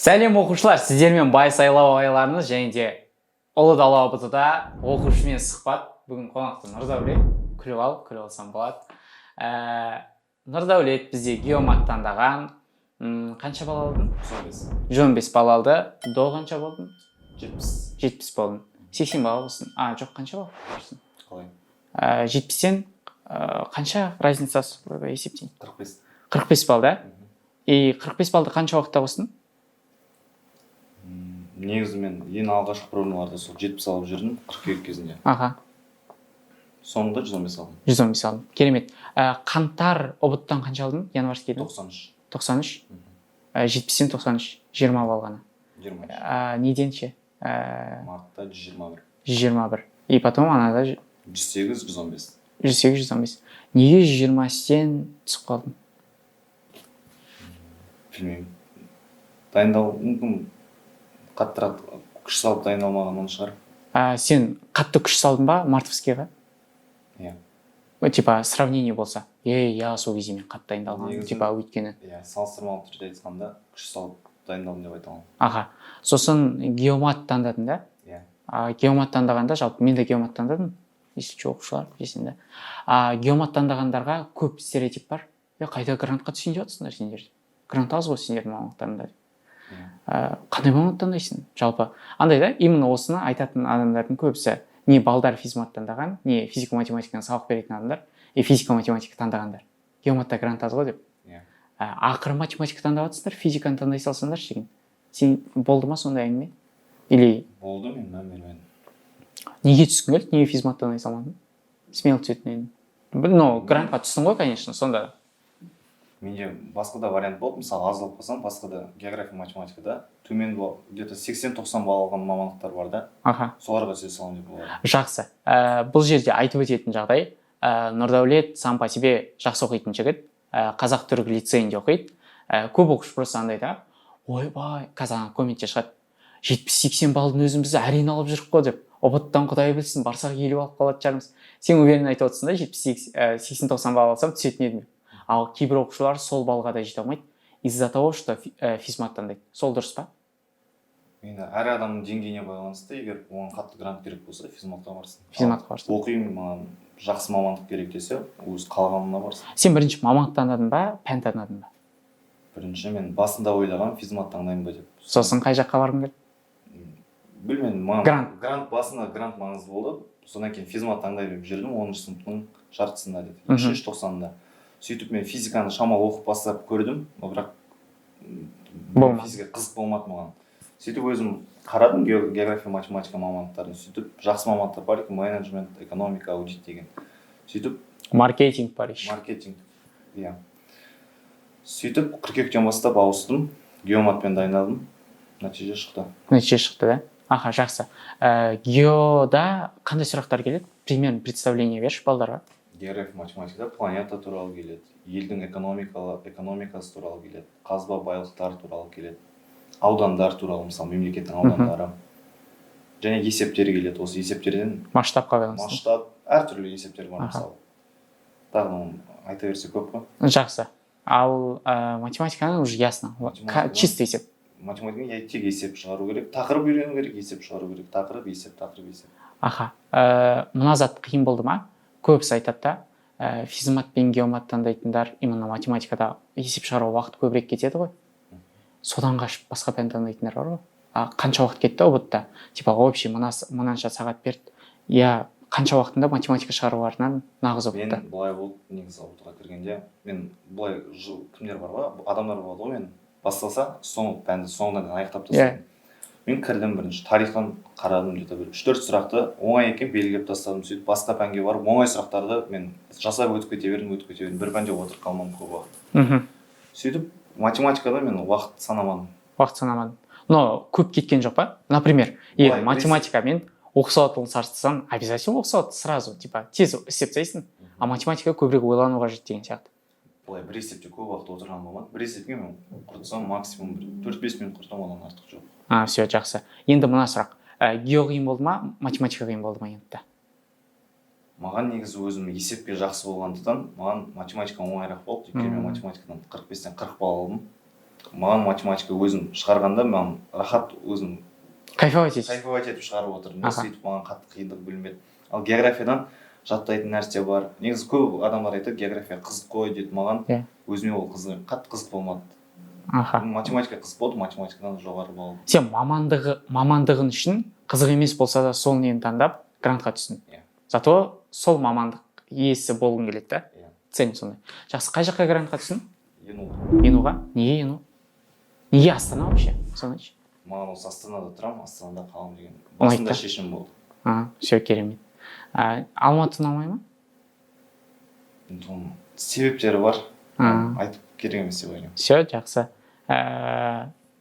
Сәлем, оқушылар! Сіздермен Бай Сайлау ағайларыңыз және де Ұлы Дала ҰБТ да оқушымен сұхбат. Бүгін қонақта Нұрдәулет. Күліп ал, күліп алсам болады. Нұрдәулет бізде геомат таңдаған. Қанша балл алдың? 115. 115 балл алды. До қанша болдың? 70. 70 болдың. 80 балл болсын. А, жоқ, қанша балл? Қалай? 70-тен қанша разницасы? Ойбай, есептейін. 45. 45 балл да. И 45 баллды қанша уақытта қостың? Негізі мен ең алғашқы пробныйларда сол 70 алып жүрдім қыркүйек кезінде. Соңында 115 алдым. 115 алдың, керемет. Қаңтар ҰБТ-дан қанша алдың, январскийден? 93. 93. 70-тен 93, 20 балл ғана. 23. Неден ше? Мартта 121. 121. И потом анада 108, 115. 108, 115. Неге 120-тен түсіп қалдың? Білмеймін, дайындал, мүмкін, қаттырақ күш салып дайындалмағаннан шығар. Сен қатты күш салдың ба мартовскийға? Иә. Ну, типа, сравнение болса, ей, я сол кезде мен қатты дайындалғанмын. Типа, өйткені Иә, салыстырмалы түрде айтқанда, күш салып дайындалдым деп айта аламын. Аха, сосын геомат таңдадың да? Иә. А, геомат таңдағанда, жалпы мен де геомат таңдадым, если че, оқушылар білесің да. А, геомат таңдағандарға көп стереотип бар: е, қайда грантқа түсейін деп жатсыңдар сендер, грант аз ғой сендердің мамандықтарыңда деп. Иә. Қандай мамандық таңдайсың жалпы? Андай да, именно осыны айтатын адамдардың көбісі не балдар физмат таңдаған, не физика математикадан сабақ беретін адамдар и физика математика таңдағандар, геоматта грант аз ғой деп. Иә. Ақыры математика таңдап жатсыңдар, физиканы таңдай салсаңдаршы деген. Сен болды ма сондай әңгіме или? Болды, мен мән бермедім. Неге түскің келді, неге физмат таңдай салмадың, смело түсетін едің? Ну, грантқа түстің ғой, конечно, сонда. Менде басқа да вариант болды. Мысалы, аз алып қалсам, басқа да география, математикада төмен, где-то 80-90 балл алған мамандықтар бар да. Соларға түсе саламын деп ойладым. Жақсы. Бұл жерде айтып өтетін жағдай, Нұрдәулет сам по себе жақсы оқитын жігіт, қазақ түрік лицейінде оқиды. Көп оқушы просто андай да: ойбай, қазір ана комментте шығады, 70-80 баллдың өзін біз әрең алып жүрік қой деп, ҰБТ-дан құдай білсін, барсақ 50 алып қалатын шығармыз. Сен уверенно айтып отырсың да, 70, 80-90 балл алсам, түсетін едім деп. Ал кейбір оқушылар сол баллға да жете алмайды из-за того, что физмат таңдайды. Сол дұрыс па? Енді әр адамның деңгейіне байланысты. Егер оған қатты грант керек болса, физматқа барсын. Физматқа барсын. Ал оқимын, маған жақсы мамандық керек десе, өз қалағанына барсын. Сен бірінші мамандық таңдадың ба, пән таңдадың ба? Бірінші мен басында ойлағанмын, физмат таңдаймын ба деп. Сосын қай жаққа барғың келді? Білмедім, маған Грант. Грант, басында грант маңызды болды. Содан кейін физмат таңдай деп жүрдім 10-сыныптың жартысында деді, үшінші тоқсанында. Сөйтіп мен физиканы шамалы оқып бастап көрдім, но бірақ Болмады. физика қызық болмады маған. Сөйтіп өзім қарадым география, математика мамандықтарын. Сөйтіп жақсы мамандықтар бар екен: менеджмент, экономика, аудит деген. Сөйтіп Маркетинг бар еще. Маркетинг, иә. Сөйтіп қыркүйектен бастап ауыстым, геоматпен дайындалдым, нәтиже шықты. Нәтиже шықты да. Аха, жақсы. Геода қандай сұрақтар келеді, примерно представление берші балдарға. География, математикада планета туралы келеді, елдің экономикасы туралы келеді, қазба байлықтар туралы келеді, аудандар туралы, мысалы, мемлекеттің аудандары және есептер келеді. Осы есептерден Масштабқа байланысты. Масштаб, әртүрлі есептер бар. Мысалы, тағы да оны айта берсе, көп қой. Жақсы. Ал математиканы уже ясно. Чисто есеп. Математика, иә, тек есеп шығару керек, тақырып үйрену керек, есеп шығару керек, тақырып, есеп, тақырып, есеп. Аха. Мына зат қиын болды ма? Көбісі айтады да, физмат пен геомат таңдайтындар именно математикада есеп шығаруға уақыт көбірек кетеді ғой, содан қашып басқа пән таңдайтындар бар ғой. А қанша уақыт кетті ҰБТ-та? Типа, общий мына мынанша сағат берді, иә, қанша уақытында математика шығаруға арнадың нағыз ҰБТ-та? Мен былай болды негізі, ҰБТ-ға кіргенде мен былай, кімдер бар ғой, адамдар болады ғой, мен басталса, соң пәнді соңына дейін аяқтап тастадым. Мен кірдім, бірінші тарихтан қарадым, где-то бір үш төрт сұрақты оңай екен, белгілеп тастадым. Сөйтіп басқа пәнге барып, оңай сұрақтарды мен жасап өтіп кете бердім, өтіп кете бердім, бір пәнде отырып қалмадым көп уақыт. Сөйтіп математикада мен уақыт санамадым. Уақыт санамадың, но көп кеткен жоқ па? Например, егер Былай, математикамен оқу сауаттылығын салыстырсаң, обязательно оқу сауатты сразу, типа, тез істеп тастайсың, а математика көбірек ойлану қажет деген сияқты. Былай, бір есепте көп уақыт отырған болмады. Бір есепке мен құртсам, максимум бір 4-5 минут құртамын, одан артық жоқ. А, все, жақсы. Енді мына сұрақ: гео қиын болды ма, математика қиын болды ма енді? Маған негізі, өзім есепке жақсы болғандықтан, маған математика оңайырақ болды, өйткені мен математикадан 45-тен 40 балл алдым. Маған математика өзім шығарғанда, маған рахат, өзім Кайфовать етесің. Кайфовать етіп шығарып отырдым да. Сөйтіп маған қатты қиындық білінбеді. Ал географиядан жаттайтын нәрсе бар. Негізі көп адамдар айтады, география қызық қой дейді. Маған өзіме ол қызық, қатты қызық болмады. Математика қызық болды, математикадан жоғары балл. Сен мамандығың үшін қызық емес болса да, сол нені таңдап, грантқа түстің. Иә. Зато сол мамандық иесі болғың келеді да. Иә. Цель сондай. Жақсы, қай жаққа грантқа түстің? ЕНУ. ЕНУға. Неге ЕНУ? Неге Астана вообще, соны айтшы. Маған осы Астанада тұрамын, Астанада қаламын деген Ұнайды басында да? шешім болды. А, все, керемет. Алматы ұнамай ма? Енді оның себептері бар, айтып керек емес деп ойлаймын. Все, жақсы.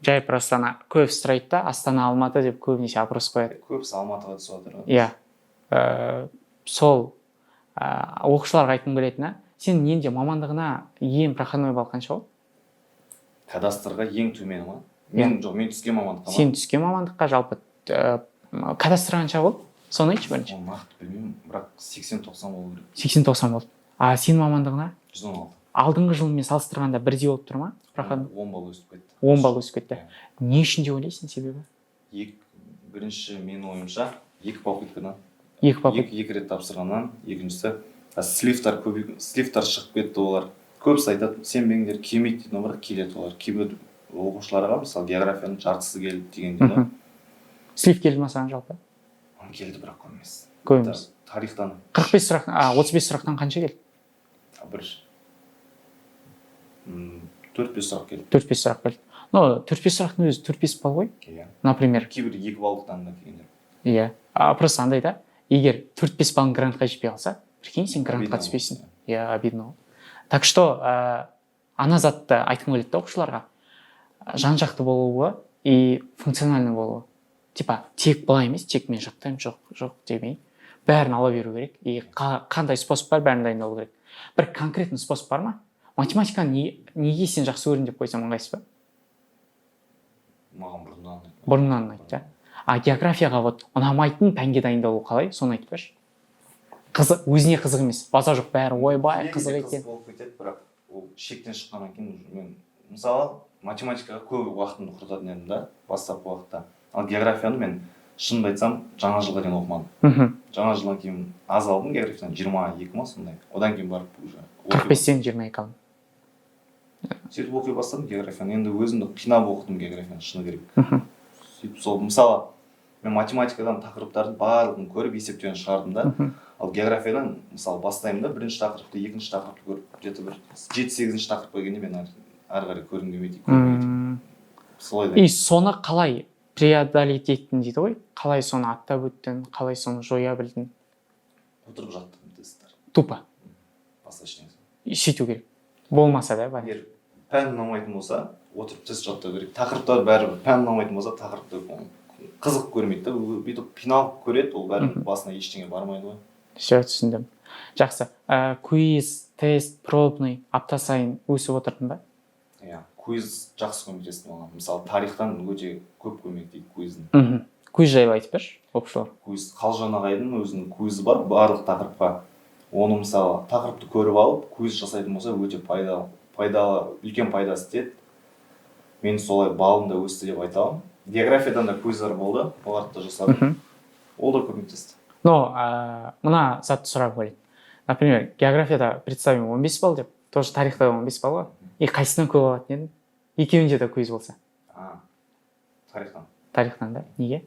Жай просто ана көбісі сұрайды да, Астана, Алматы деп көбінесе опрос қояды. Көбісі Алматыға түсіп жатыр ғой. Иә. Сол оқушыларға айтқым келетіні, сен енді мамандығына ең проходной балл қанша болды? Кадастрға ең төмені ма? Мен жоқ, мен түскен мамандыққа ма? Сен түскен мамандыққа жалпы кадастр қанша болды, соны айтшы бірінші. Оны нақты білмеймін, бірақ 80-90 болу керек. 80-90 болды. А сенің мамандығына? 116. Алдыңғы жылмен салыстырғанда бірдей болып тұр ма проходной? 10 балл өсіп кетті. 10 балл өсіп кетті. Иә. Не үшін деп ойлайсың себебі? Екі, бірінші, менің ойымша, екі попыткадан. Екі попытка. Екі рет тапсырғаннан. Екіншісі, сливтар көбейіп, сливтар шығып кетті. Олар көбісі айтады, сенбеңдер, келмейді дейді, бірақ келеді олар. Кейбір оқушыларға, мысалы, географияның жартысы келді дегендей да. Слив келді ма саған жалпы? Маған келді, бірақ көп емес. Көп емес. Тарихтан. 45 сұрақ, 35 сұрақтан қанша келді? Бір 4-5 сұрақ келді. Төрт бес сұрақ келді. Но төрт бес сұрақтың өзі 4-5 балл ғой. Иә. Например. Кейбір 2 баллықтан да келгендер. Иә, просто андай да, егер 4-5 баллың грантқа жетпей қалса, прикинь, сен грантқа Обидно. түспейсің. Иә, обидно ғой. Так что ана затты айтқым келеді да оқушыларға: жан жақты болуы и функциональный болуы. Типа тек былай емес, тек мен жақтаймын, жоқ, жоқ демей, бәрін ала беру керек. И қандай способ бар, бәрін дайындалу керек. Бір конкретный способ бар ма? Математиканы неге сен жақсы көрдің деп қойсам, ыңғайсыз ба? Маған бұрыннан ұнайды. Бұрыннан ұнайды да. А географияға, вот ұнамайтын пәнге дайындалу қалай, соны айтып берші. Қызық, өзіне қызық емес, базар жоқ, бәрі ойбай, Негізі қызық екен. Болып кетеді, бірақ ол шектен шыққаннан кейін уже. Мен, мысалы, математикаға көп уақытымды құртатын едім да бастапқы уақытта. Ал географияны мен, шынымды айтсам, жаңа жылға дейін оқымадым. Жаңа жылдан кейін аз алдым географиядан, 22 ма, сондай. Одан кейін барып уже 45-тен 22 алдым. Сөйтіп оқи бастадым географияны. Енді өзімді қинап оқыдым географияны, шыны керек. Сөйтіп сол, мысалы, мен математикадан тақырыптардың барлығын көріп, есептерін шығардым да. Ал географиядан, мысалы, бастаймын да бірінші тақырыпты, екінші тақырыпты көріп, где то бір жеті сегізінші тақырыпқа келгенде мен ары қарай көргім келмейді, көрмей кетемін. Солай да. И соны қалай преодолеть еттің дейді ғой, қалай соны аттап өттің, қалай соны жоя білдің? Отырып жаттым тесттер. Тупо. Басқа ештеңе. Сөйту керек болмаса да бәрі. Егер пән ұнамайтын болса, отырып тест жаттау керек. Тақырыптар бәрібір, пән ұнамайтын болса, тақырыпты қызық көрмейді да, бүйтіп қиналып көреді ол бәрібір, басына ештеңе бармайды ғой. Все, түсіндім, жақсы. Квиз, тест, пробный апта сайын өсіп отырдың ба? Иә, квиз жақсы көмектесті маған. Мысалы, тарихтан өте көп көмек тиді квиздің. Квиз жайлы айтып берші оқушыларға. Квиз, Қалжан ағайдың өзінің квизі бар барлық тақырыпқа. Оны, мысалы, тақырыпты көріп алып, квиз жасайтын болса, өте пайдалы, үлкен пайдасы тиеді. Мен солай балым да өсті деп айта аламын. Географиядан да квиздар болды, оларды да жасадым. Ол да көмектесті. Но мына затты сұрағым келеді. Например, географияда, представим, 15 балл деп, тоже тарихта да 15 балл ғой, и қайсысынан көп алатын едің, екеуінде де квиз болса? А, тарихтан. Тарихтан да? Неге?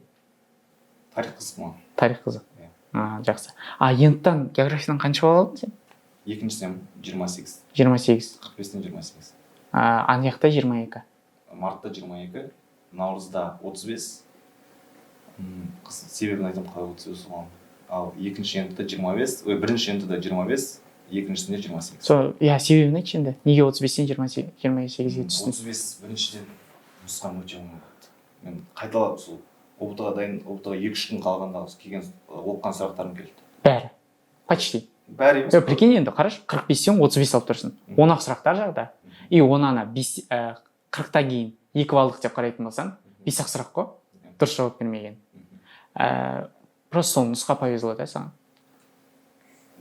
Тарих қызық маған. Тарих қызық. Иә. А, жақсы. А ЕНТ-тан географиядан қанша балл алдың сен? Екіншісінен 28. 28. 45-тен 28. Ана жақта 22. Мартта 22, наурызда 35. Себебін айтамын қалай 35 болғанын. Ал екінші ЕНТ 25, ой, бірінші ЕНТ 25, екіншісінде 28. Сол, иә, себебін айтшы енді, неге 35-тен 28-ге түстің? 35, біріншіден, нұсқам өте оңай болды. Мен қайталап сол ҰБТ ға дайын, ҰБТ ға 2-3 күн қалғанда келген, оқыған сұрақтарым келді. Бәрі почти. Бәрі емес. Е, прикинь енді, қарашы, 45-тен 35 алып тұрсың. Он ақ сұрақтар жағда. И оны ана бес, 40-тан кейін 2 баллдық деп қарайтын болсаң, бес ақ сұрақ қой дұрыс жауап бермеген. Просто сол нұсқа повезло да саған.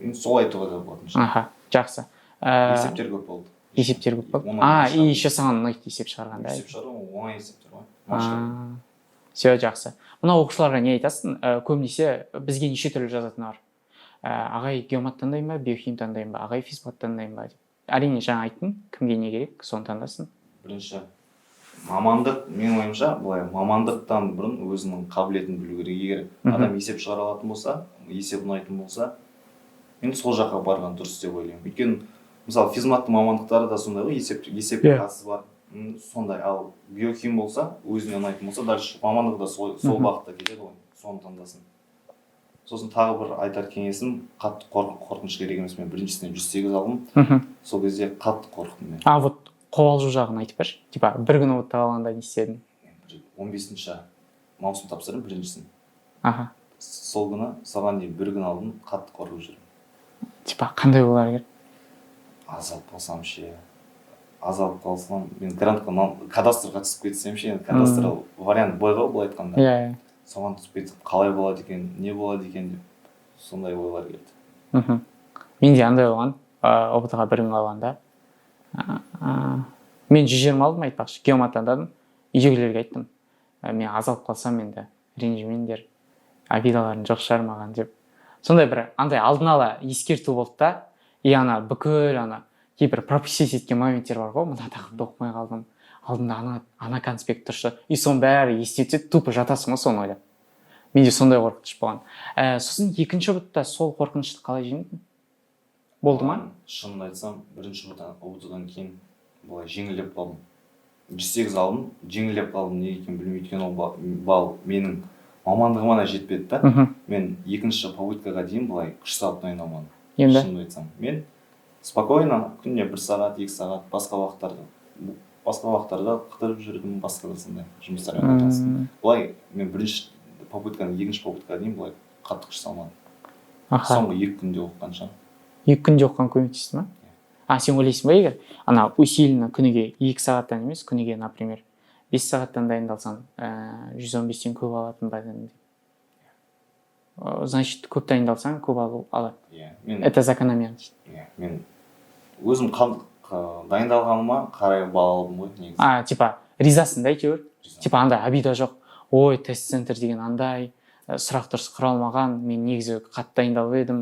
Енді солай айтуға да болатын шығар. Аха, жақсы. Есептер көп болды. Есептер көп болды. А, и еще саған ұнайды есеп шығарған, да? Есеп шығару оңай есептер ғой. Все, жақсы. Мына оқушыларға не айтасың? Көбінесе бізге неше түрлі жазатыны бар. Ағай, геомат таңдайын ба, биохим таңдайын ба, ағай, физмат таңдайын ба деп. Әрине, жаңа айттың, кімге не керек, соны таңдасын. Бірінші мамандық, менің ойымша, былай, мамандықтан бұрын өзінің қабілетін білу керек. Егер адам есеп шығара алатын болса, есеп ұнайтын болса, мен сол жаққа барған дұрыс деп ойлаймын. Өйткені, мысалы, физматтың мамандықтары да сондай ғой, есепке қатысы бар, сондай. Ал биохим болса, өзіне ұнайтын болса, дальше мамандығы да сол бағытта кетеді ғой, соны таңдасын. Сосын тағы бір айтар кеңесім: қатты қорқыныш керек емес. Мен біріншісінен 108 алдым, сол кезде қатты қорықтым мен. А вот қобалжу жағын айтып берші, типа бір күн ұмытып қалғанда не істедің? 15 маусым тапсырдым біріншісін. Сол күні, соған дейін бір күн алдын қатты қорқып жүрдім. Типа қандай болар керек? Аз алып қалсам ше, аз алып қалсам, мен грантқа, кадастрға түсіп кетсем ше? Енді кадастр вариант Б ғой, былай айтқанда. Иә иә. Соған түсіп кетсем, қалай болады екен, не болады екен деп, сондай ойлар келді. Менде андай болған, ҰБТ ға бір күн қалғанда мен 120 алдым, айтпақшы, геомат таңдадым. Үйдегілерге айттым: Мен аз алып қалсам, енді ренжімеңдер, обидаларың жоқ шығар маған», — деп. Сондай бір андай алдын ала ескерту болды да. И ана бүкіл ана кейбір пропустить еткен моменттер бар ғой, мына тақырыпты оқымай қалдым, алдында ана конспект тұршы, и соның бәрі есіне түседі, тупо жатасың ғой соны ойлап. Менде сондай қорқыныш болған. Сосын екінші ҰБТ та сол қорқынышты қалай жеңдің, болды ма? Шынымды айтсам, бірінші ҰБТ-дан кейін былай жеңілдеп қалдым. 108 алдым, жеңілдеп қалдым. Неге екенін білмеймін, өйткені ол балл менің мамандығыма да жетпеді да. Мен екінші попыткаға дейін былай күш салып дайындалмадым. Енді Шынымды айтсам, мен спокойно күніне бір сағат, 2 сағат, басқа уақыттарда қыдырып жүрдім, басқа да сондай жұмыстармен айналыстым. Былай мен бірінші попыткадан екінші попыткаға дейін былай қатты күш салмадым. Соңғы 2 күнде оқыған шығармын. 2 күнде оқыған көмектесті ма? А сен ойлайсың ба, егер ана усиленно күніге 2 сағаттан емес, күніге, например, 5 сағаттан дайындалсаң, 115-тен көп алатын ба едің деп? Значит, көп дайындалсаң, көп алу алады. Иә, мен Это закономерность. Иә, мен өзім дайындалғаныма қарай балл алдым ғой негізі. А, типа ризасың да әйтеуір? Ризамын. Типа андай обида жоқ: ой, тест центр деген андай, сұрақ дұрыс құра алмаған, мен негізі қатты дайындалып едім,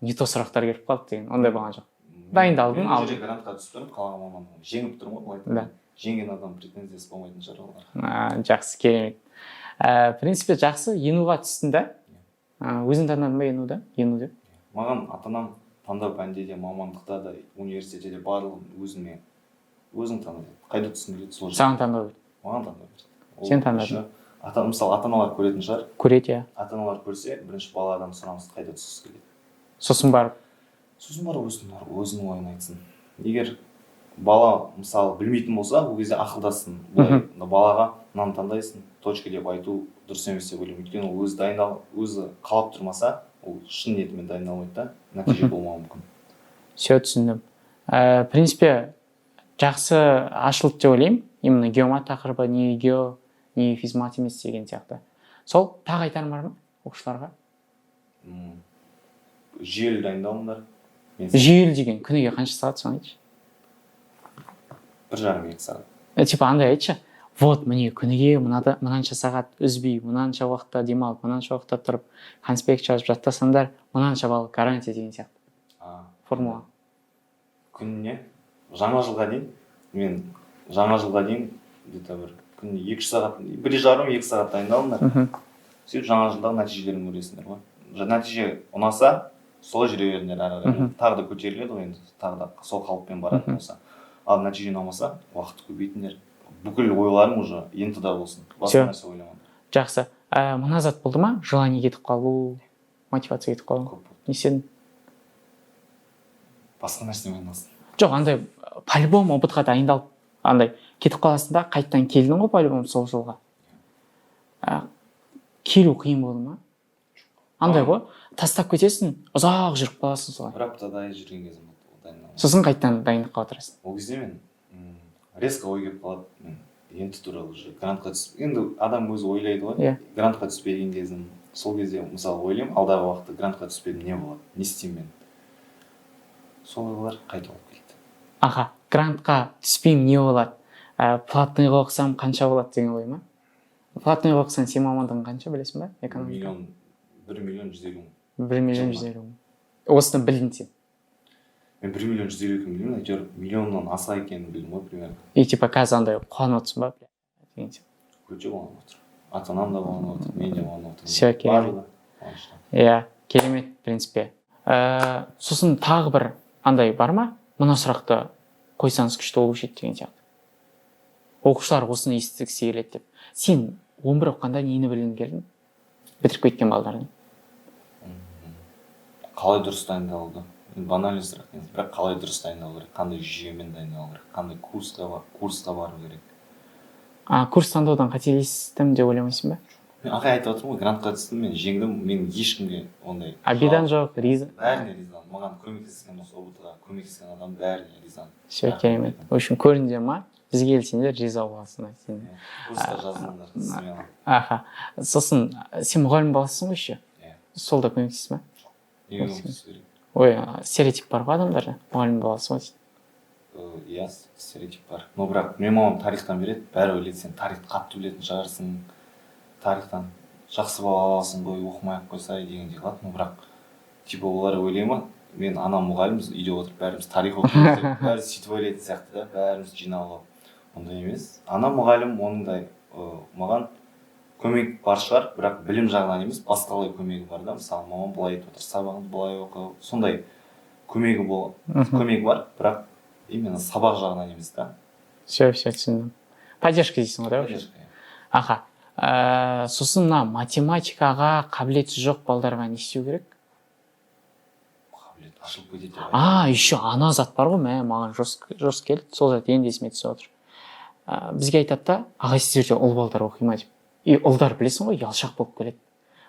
не то сұрақтар келіп қалды деген ондай болған жоқ. Дайындалдың, Мен бұл алдың. жерде грантқа түсіп тұрмын, қалаған мамандығым, жеңіп тұрмын ғой былай айтқанда. Жеңген адам претензиясы болмайтын шығар оларға. А, жақсы, керемет. В принципе, жақсы. ЕНУ-ға түстің да. Өзің таңдадың ба ЕНУ-да, ЕНУ деп? Маған ата анам таңдау пәнде де, мамандықта да, университетте де, барлығын өзіме, өзің таңда деді, қайда түскің келеді, сол жерге. Саған таңдау берді? Маған таңдау берді. Ол Сен таңдадың. еще мысалы, ата аналар көретін шығар. Көреді, иә. Ата аналар көрсе, бірінші баладан сұрамыз: қайда түскісі келеді? Сосын барып. Сосын барып өзінің ойын айтсын. Егер бала, мысалы, білмейтін болса, ол кезде ақылдассын. Былай балаға мынаны таңдайсың, точка деп айту дұрыс емес деп ойлаймын, өйткені ол өзі дайындал, өзі қалап тұрмаса, ол шын ниетімен дайындалмайды да, нәтиже болмауы мүмкін. Все, түсіндім. В принципе, жақсы ашылды деп ойлаймын, именно геомат тақырыбы не гео, не физмат емес деген сияқты. Сол, тағы айтарың бар ма оқушыларға? Жүйелі дайындалыңдар. Мен Жүйелі деген күніге қанша сағат, соны айтшы. 1,5, 2 сағат. Типа андай айтшы: вот міне, күніге мынада мынанша сағат үзбей, мынанша уақытта демалып, мынанша уақытта тұрып, конспект жазып жаттасаңдар, мынанша балл гарантия деген сияқты. Формула. Күніне жаңа жылға дейін, мен жаңа жылға дейін где то бір күніне 2-3 сағат, 1,5, 2 сағат дайындалыңдар. Сөйтіп жаңа жылдағы нәтижелерін көресіңдер ғой. Нәтиже ұнаса, солай жүре беріңдер ары қарай. Тағы да көтеріледі ғой енді, тағы да сол қалыппен баратын болса. Ал нәтиже ұнамаса, уақыт көбейтіңдер, бүкіл ойларың уже ЕНТ да болсын, басқа Всё. нәрсе ойламаңдар. Жақсы. Мына зат болды ма, желание кетіп қалу, мотивация кетіп қалу? Көп болды. Не істедің? Басқа нәрсемен айналыстым. Жоқ, андай по любому ҰБТ ға дайындалып, андай кетіп қаласың да, қайтадан келдің ғой по любому сол жолға. Келу қиын болды ма? Андай ғой, тастап кетесің, ұзақ жүріп қаласың солай. Бір аптадай жүрген кезім болды дайындалмай. Сосын қайтадан дайындыққа отырасың. Ол кезде мен резко ой келіп қалады, мен ЕНТ туралы уже грантқа түсіп, енді адам өзі ойлайды ғой. Грантқа түспеген кезім, сол кезде, мысалы, ойлаймын: алдағы уақытта грантқа түспедім, не болады, не істеймін мен? Сол ойлар қайта болып келді. Аха. Грантқа түспеймін, не болады, платныйға оқысам қанша болады деген ой ма? Платныйға оқысаң, сен мамандығың қанша, білесің ба? Экономика. Миллион, 1 150 000. 1 150 000 Жылына. Мың. Осыны білдің сен? Мен 1 150 000 екенін білмеймін, әйтеуір миллионнан аса екенін білдім ғой примерно. И типа қазір андай қуанып отырсың ба деген сияқты? Өте қуанып отыр, ата анам да қуанып отыр, мен де қуанып отырмын. Всё, керемет. Барлығы қуанышта. Иә, керемет, в принципе. Сосын тағы бір андай бар ма, мына сұрақты қойсаңыз күшті болушы еді деген сияқты, оқушылар осыны естігісі келеді деп? Сен 11 оқығанда нені білгің келдің бітіріп кеткен балдардың? Қалай дұрыс дайындалуды. Енді банальный сұрақ негізі, бірақ қалай дұрыс дайындалу керек, қандай жүйемен дайындалу керек, қандай курсқа бару керек. А курс таңдаудан қателестім деп ойламайсың ба? Мен, ағай, айтып отырмын ғой, грантқа түстім, мен жеңдім, мен ешкімге ондай Обидаң жоқ, риза? Бәріне ризамын. Маған көмектескен, осы ҰБТ ға көмектескен адам, бәріне ризамын. Все, керемет. В общем, көрдіңдер ма, бізге келсеңдер, риза боласыңдар сен. Курсқа жазылыңдар смело. Аха, сосын сен мұғалім баласысың ғой еще. Иә. Сол да көмектесті ма? Неге көмектесу керек? Ой, стереотип бар ғой адамдарда, мұғалім баласы ғой дейді. Иә, стереотип бар, но бірақ менің мамам тарихтан береді. Бәрі ойлайды, сен тарихты қатты білетін шығарсың, тарихтан жақсы балл аласың ғой, оқымай ақ қойсай дегендей қылады. Но бірақ типа олар ойлай ма, мен анам мұғалімбіз, үйде отырып бәріміз тарих оқимыз деп, бәрі сөйтіп ойлайтын сияқты да, бәріміз жиналып алып. Ондай емес. Анам мұғалім, оның да маған көмек бар шығар, бірақ білім жағынан емес, басқалай көмегі бар да. Мысалы, мамам былай айтып отыр, сабағыңды былай оқы, сондай көмегі бол көмегі бар, бірақ именно сабақ жағынан емес та. Все, все, түсіндім. Поддержка дейсің ғой да, вообще? Поддержка, иә. Аха. Сосын мына математикаға қабілеті жоқ балдарға не істеу керек? Қабілет ашылып кетеді деп. А еще ана зат бар ғой, мә, маған жестко жестко келді сол зат, енді есіме түсіп отыр. Бізге айтады да: «Ағай, сіздерде ұл балдар оқи ма?» – деп. И ұлдар, білесің ғой, ұялшақ болып келеді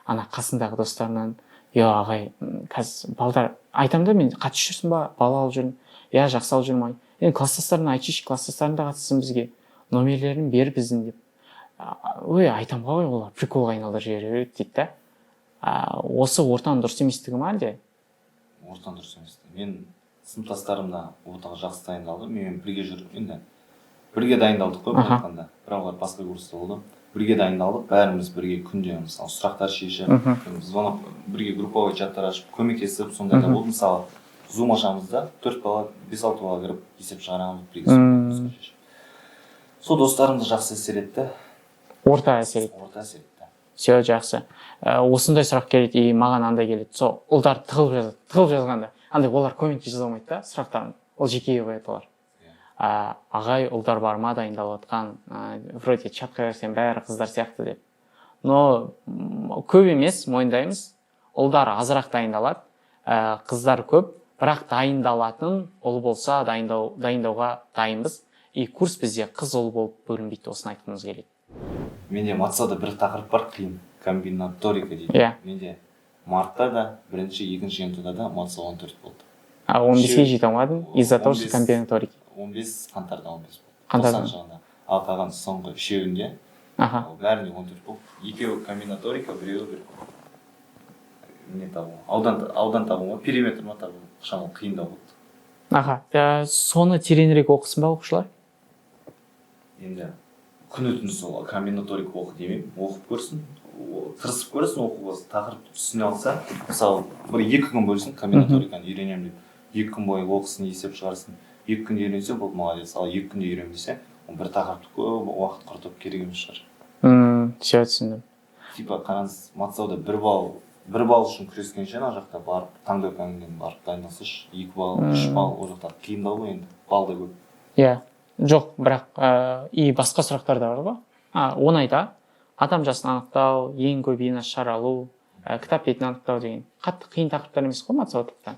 ана қасындағы достарынан: «Иә, ағай, қазір балдар айтамын да, мен қатысып жүрсің ба, бала алып жүрмін». «Иә, жақсы, алып жүрмін». «Енді класстастарына айтшы, класстастарың да қатыссын бізге, номерлерін бер біздің», – деп. «Ой, айтамын ғой, олар приколға айналдырып жібере береді», – дейді да. Осы ортаның дұрыс еместігі ма әлде? Ортаң дұрыс емес. Мен сыныптастарым да ҰБТ ға жақсы дайындалды, менімен бірге жүріп, енді бірге дайындалдық қой былай айтқанда, бірақ олар басқа курста болды. Бірге дайындалдық бәріміз бірге, күнде, мысалы, сұрақтар шешіп, звонок, бірге групповой чаттар ашып, көмектесіп, сондай да болды. Мысалы, зум ашамыз да, төрт бала, бес алты бала кіріп есеп шығарамыз бірге, шешіп. Сол достарым да жақсы әсер етті. Орта әсер етті. Орта әсер етті. Все, жақсы. Осындай сұрақ келеді и маған андай келеді, сол ұлдар тығылып жазады. Тығылып жазғанда андай, олар комментке жаза алмайды да сұрақтарын, ол жекеге қояды олар. Иә. «Ағай, ұлдар бар ма дайындалып жатқан? Вроде чатқа кірсем, бәрі қыздар сияқты», – деп. Но көп емес, мойындаймыз, ұлдар азырақ дайындалады, қыздар көп. Бірақ дайындалатын ұл болса, дайындауға дайынбыз. И курс бізде қыз ұл болып бөлінбейді, осыны айтқымыз келеді. Менде матсада бір тақырып бар қиын, комбинаторика дейді. Менде мартта да, бірінші, екінші ҰБТ да да матса 14 болды. А 15-ке жете алмадың из-за того, что 15 комбинаторика? 15 қаңтарда, 15 болды. Қаңтарда. 90-шы ғана. Ал қалған соңғы үшеуінде, ол бәрінде 14 болды. Екеуі комбинаторика, біреуі бір не табу, аудан табу ма, периметр ма табу, шамалы қиындау болды. Аха, соны тереңірек оқысын ба оқушылар? Енді күні түні сол комбинаторика оқы демеймін. Оқып көрсін, тырысып көрсін оқуға. Тақырыпты түсіне алса, мысалы, бір 2 күн бөлсін, комбинаториканы үйренемін деп, 2 күн бойы оқысын, есеп шығарсын. 2 күнде үйренсе болды, молодец. Ал 2 күнде үйренбесе, ол бір тақырыпты көп уақыт құртып керек емес шығар. Все, түсіндім. Типа қараңыз, матсауда 1 балл, 1 балл үшін күрескенше, ана жақта барып, таңдау пәнінен барып дайындалсайшы, 2 балл, 3 балл, ол жақта қиындау ғой енді, балл да көп. Иә, жоқ, бірақ и басқа сұрақтар да бар ғой. А оңай да, адам жасын анықтау, ең көп ең аз шар алу, кітап бетін анықтау деген қатты қиын тақырыптар емес қой матсауаттылықтан.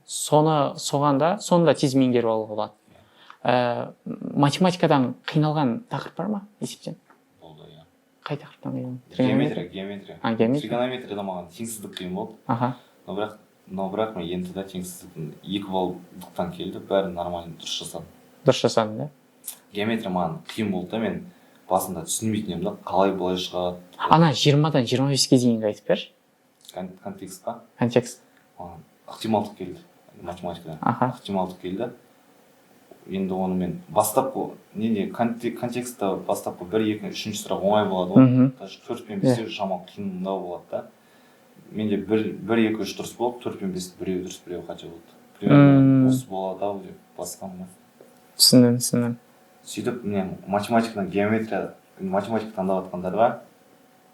Соны соған да, соны да тез меңгеріп алуға болады. Математикадан қиналған тақырып бар ма есептен? Болды, иә. Қай тақырыптан қиналдың? Геометрия, геометрия. А, геометрия. Тригонометрияда маған теңсіздік қиын болды. Но бірақ мен ЕНТ да теңсіздіктің 2 баллдықтан келді, бәрін нормально, дұрыс жасадым. Дұрыс жасадың да. Геометрия маған қиын болды да, мен басында түсінбейтін едім да, қалай бұлай шығады. Ана 20-дан 25-ке дейінгі айтып берші. Контекст па? Контекст. Маған ықтималдық келді математикадан. Ықтималдық келді. Енді оны мен бастапқы неде, контекстта бастапқы бір, екі, үшінші сұрақ оңай болады ғой. Даже төрт пен бесте шамалы қиындау болады да. Менде бір, екі, үш дұрыс болды, төрт пен бесте біреуі дұрыс, біреуі қате болды. Примерно осы болады ау деп басқанмын ғой. Түсіндім. Сөйтіп, міне, математикадан геометрия, математика таңдап жатқандарға,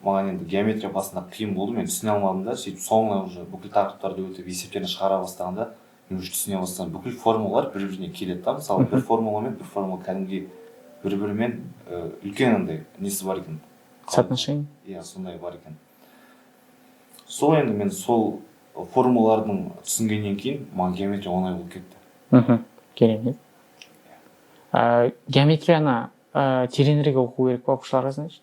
маған енді геометрия басында қиын болды, мен түсіне алмадым да. Сөйтіп, соңына уже бүкіл тақырыптарды өтіп, есептерін шығара бастағанда, мен уже түсіне бастадым. Бүкіл формулалар бір біріне келеді да. Мысалы, бір формула мен бір формула кәдімгідей бір бірімен үлкен андай несі бар екен. Соотношение. Иә, сондай бар екен. Сол енді мен сол формулалардың түсінгеннен кейін маған геометрия оңай болып кетті. Керемет. Геометрияны тереңірек оқу керек па оқушыларға, значит?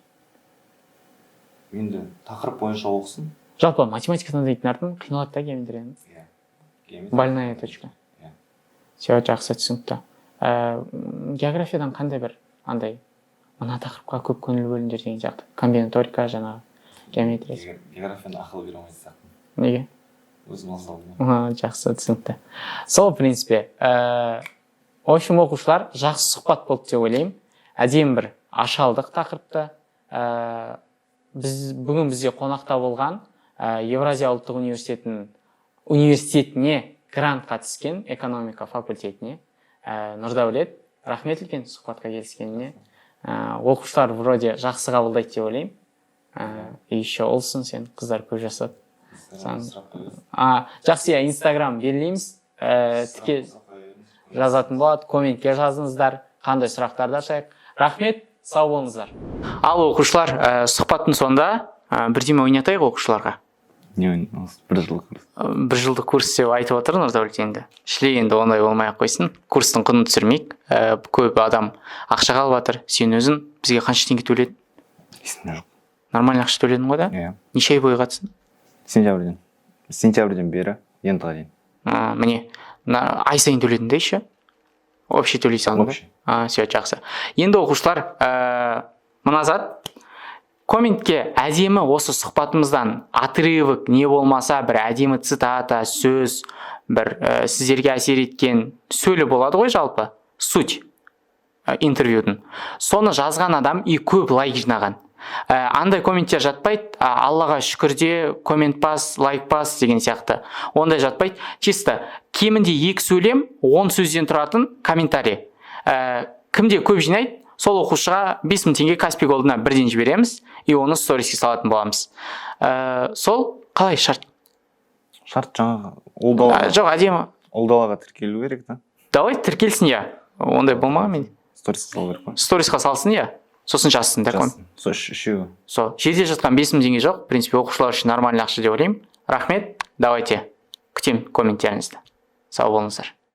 Енді тақырып бойынша оқысын. Жалпы математика таңдайтындардың қиналады да геометрияны. Иә, геометрия. Больная точка. Иә. Все, жақсы, түсінікті. Географиядан қандай бір андай мына тақырыпқа көп көңіл бөліңдер деген сияқты, комбинаторика, жаңағы геометрия? Географияны ақыл бере алмайтын сияқтымын. Неге? Өзім ала салдым ғой. А, жақсы, түсінікті. Сол, в принципе, в общем, оқушылар, жақсы сұхбат болды деп ойлаймын. Әдемі бір аша алдық тақырыпты. Біз бүгін бізде қонақта болған Евразия ұлттық университетіне грантқа түскен, экономика факультетіне Нұрдәулет. Рахмет үлкен сұхбатқа келіскеніне. Оқушылар вроде жақсы қабылдайды деп ойлаймын. И еще ұлсың сен, қыздар көп жасады. Инстаграмда сұрақ қоя беріңіз. А, жақсы, иә, Инстаграм белгілейміз. Тіке Сұрақ қоя беріңіз. Жазатын болады, комментке жазыңыздар, қандай сұрақтарды ашайық. Рахмет, сау болыңыздар. Ал оқушылар, сұхбаттың соңында бірдеме ойнатайық оқушыларға. Не ойын? Бір жылдық курс. Бір жылдық курс деп айтып отыр Нұрдәулет енді. Шілей, енді ондай болмай ақ қойсын, курстың құнын түсірмейік. Көп адам ақшаға алып жатыр. Сен өзің бізге қанша теңге төледің? Есімде жоқ. Нормально ақша төледің ғой да? Иә. Неше ай бойы қатыстың? Сентябрьден бері ентіға дейін. А, міне, ай сайын төледің да, еще общий төлей салдың да? Общий. А, все, жақсы. Енді, оқушылар, мына зат, комментке әдемі осы сұхбатымыздан отрывок, не болмаса бір әдемі цитата, сөз, бір сіздерге әсер еткен сөйлі болады ғой, жалпы суть интервьюдің, соны жазған адам и көп лайк жинаған, андай комменттер жатпайды, «Аллаға шүкір де, коммент бас, лайк бас» деген сияқты, ондай жатпайды. Чисто кемінде екі сөйлем, 10 сөзден тұратын комментарий. Кімде көп жинайды, сол оқушыға 5000 теңге Каспи Голдына бірден жібереміз и оны сториске салатын боламыз. Сол қалай шарт? Шарт жаңағы ол далаға Жоқ, әдемі. Ол далаға тіркелу керек та. Давай, тіркелсін, иә, ондай болмаған менде. Сториске салу керек қой. Сторисқа салсын, иә, сосын жазсын да. Жазсын. Сол үшеуі. Сол жерде жатқан 5000 теңге жоқ, в принципе, оқушылар үшін нормальный ақша деп ойлаймын. Рахмет, давайте, күтемін комменттеріңізді. Сау болыңыздар.